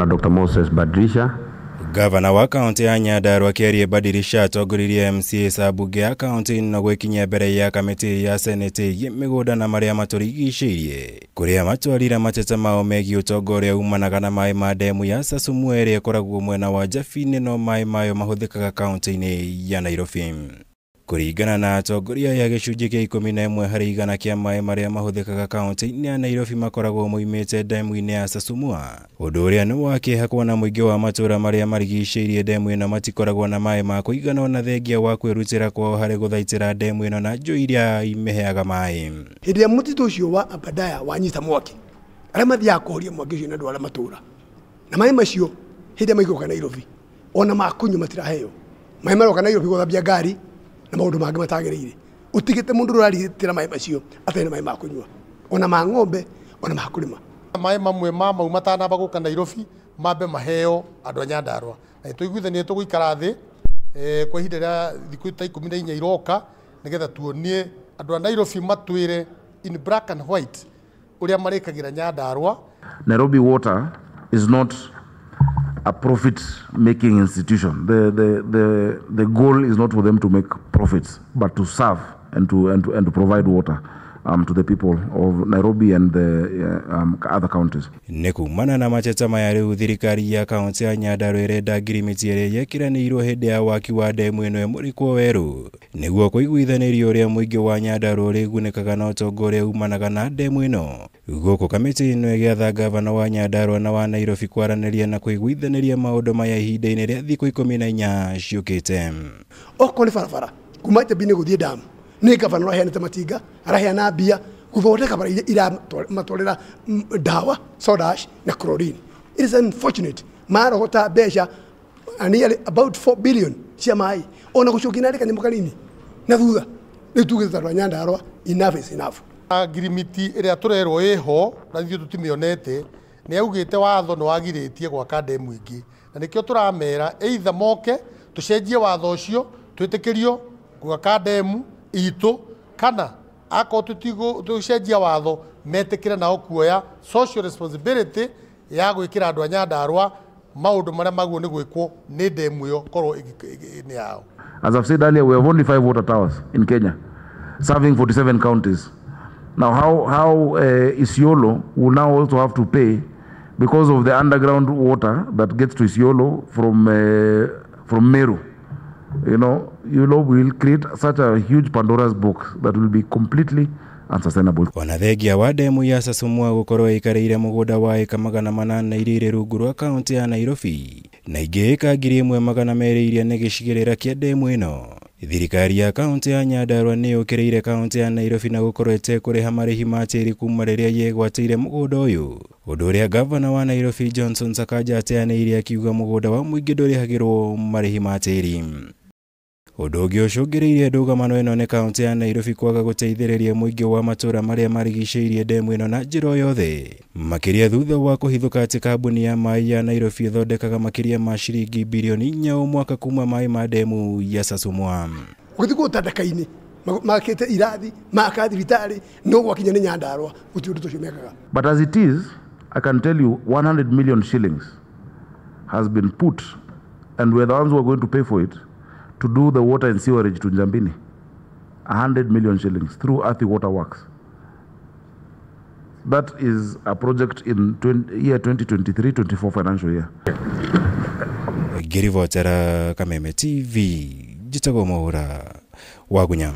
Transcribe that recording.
Na Dr. Moses Badilisha. Gavana wa kaunti ya Nyandarua Kiarie Badilisha atongoririe MCA a mbunge ya kaunti ĩno gwĩkinyia mbere ya kamĩtĩ ya seneti ĩgiĩ mĩgũnda na marĩa matũrigicĩirie, kũrĩa matwarire mateta mao megiĩ ũtonga ũrĩa umanaga na maĩ ma ndemu ya Sasumua ĩrĩa ĩkoragwo mwena wa Njabini no maĩ mayo mahũthĩkaga kaunti-inĩ ya Nairobi. Kũringana na atongoria aya, gĩcunjĩ kĩa 11% kĩa maĩ marĩa mahũthĩkaga kaunti-inĩ ya Nairobi makoragwo moimĩte ndemu-inĩ ya Sasumua, ũndũ ũrĩa nĩ wa kĩeha kuona mũingĩ wa matũũra marĩa marigicĩirie ndemu ĩno matikoragwo na maĩ ma kũigana ona thengia wa kwĩrutĩra kwao harĩ gũthaitĩra ndemu ĩno na njũĩ iria imĩheaga maĩ. Hĩndĩ ĩrĩa mũtitũ ũcio wa Aberdare wanyita mwaki, arĩa mathiaga kũhoria mwaki ũcio nĩ andũ arĩa matũũra, na maĩ macio hĩndĩ ĩrĩa maikũrũka Nairobi ona ma kũnyua matiraheo. Maĩ maroka Nairobi gũthambia ngari na maũndũ mangĩ matagĩrĩire, ũtigĩte mũndũ ũrarigitĩra maĩ macio atarĩ na maĩ ma kũnyua, ona ma ng'ombe, ona ma kũrĩma. Maĩ mamwe ma mau matanamba gũka Nairobi mambe maheo andũ a Nyandarua, na tũiguithanie tũgũikara thĩ kwa ihinda rĩa thikũ ta 14 iroka, nĩgetha tuonie andũ a Nairobi matwĩre in black and white ũrĩa marĩkagĩra Nyandarua. Nairobi Water is not a profit-making institution. The goal is not for them to make profits, but to serve and to provide water to the people of Nairobi and the other counties. Nĩ kumana na mateta maya rĩu thirikari ya kaunti ya Nyandarua ĩrenda ngirimiti ĩrĩa yekĩranĩirwo hĩndĩ ya waki wa ndemu ĩno ĩmũrĩkwo werũ nĩguo kũiguithanĩrio ũrĩa mũingĩ wa Nyandarua ũrĩgunĩkaga na ũtonga ũrĩa umanaga na ndemu ĩno. Gũkũ kamĩtĩ ĩno ĩgĩatha gavana wa Nyandarua na wa Nairobi kwaranĩria na kũiguithanĩria maũndũ maya ihinda-inĩ rĩa thikũ 14 ciũkĩte. Okorwo nĩ barabara kuma Njabini gũthiĩ damu, nĩ gavana ũraheanĩte matinga, araheana mbia gũthondeka bara iria iramatwarĩra ndawa, soda ash na chlorine. It is unfortunate marogota mbeca nearly about 4 billion cia maĩ, ona gũcokia narĩ kanyamũ kanini na thutha. Rĩu tugĩte andũ a Nyandarua, enough is enough. Ngirimiti ĩrĩa tũrerwo ĩho na ithuĩ tũtimĩonete, nĩ yaugĩte watho nĩ wagirĩtie gwaka ndemu ĩngĩ, na nĩkĩo tũramera either moke tũcenjie watho ũcio twĩtĩkĩrio gwaka ndemu itũ, kana akorwo tũtigũcenjia watho metĩkĩre nao kuoya social responsibility ya gwĩkĩra andũ a Nyandarua maũndũ marĩa maguo nĩ gwĩkwo nĩ ndemu ĩyo korwo nĩ yao. As I've said earlier, we have only 5 water towers in Kenya, serving 47 counties. Now, how Isiolo will now also have to pay because of the underground water that gets to Isiolo from Meru. You know, will create such a huge Pandora's box that will be completely unsustainable. Ona thengia wa ndemu ya Sasumua gũkorwo ĩikarĩire mũgũnda wa ĩka 800 iria irĩ rungu rwa kaunti ya Nairobi na ingĩ ĩka 1200 iria nĩ gĩcigĩrĩra kĩa ndemu ĩno. Thirikari ya kaunti ya Nyandarua nĩ yũkĩrĩire kaunti ya Nairobi na gũkorwo ĩtekũrĩha marĩhi ma tĩri kuma rĩrĩa yegwatĩire mũgũnda ũyũ, ũndũ ũrĩa gavana wa Nairobi Johnson Sakaja ateanĩirie akiuga mũgũnda wa mũingĩ ndũrĩhagĩrwo marĩhi ma tĩri. Ũndũ ũngĩ ũcũngĩrĩirie ndũgamano ĩno nĩ kaunti ya Nairobi kwaga gũteithĩrĩria mũingĩ wa matũũra marĩa marigicĩirie ndemu ĩno na njĩra o yothe, makĩria thutha wa kũhithũka atĩ kambuni ya maĩ ya Nairobi ĩthondekaga makĩria ma ciringi bilioni 4 o mwaka kuma maĩ ma ndemu ya Sasumua. Ũgĩthiĩ kũu Tandaka-inĩ makĩte irathi, maka thibitarĩ, no gwakinya nĩ Nyandarua gũtirĩ ũndũ ũcio mekaga. But as it is, I can tell you 100 million shillings has been put, and we're the ones who are going to pay for it, to do the water and sewerage to Njambini. 100 million shillings through Athi Water Works. That is a project in year 2023-24 financial year. Ngĩribotera Kameme TV, njĩtagwo Mwaura wa Gunya.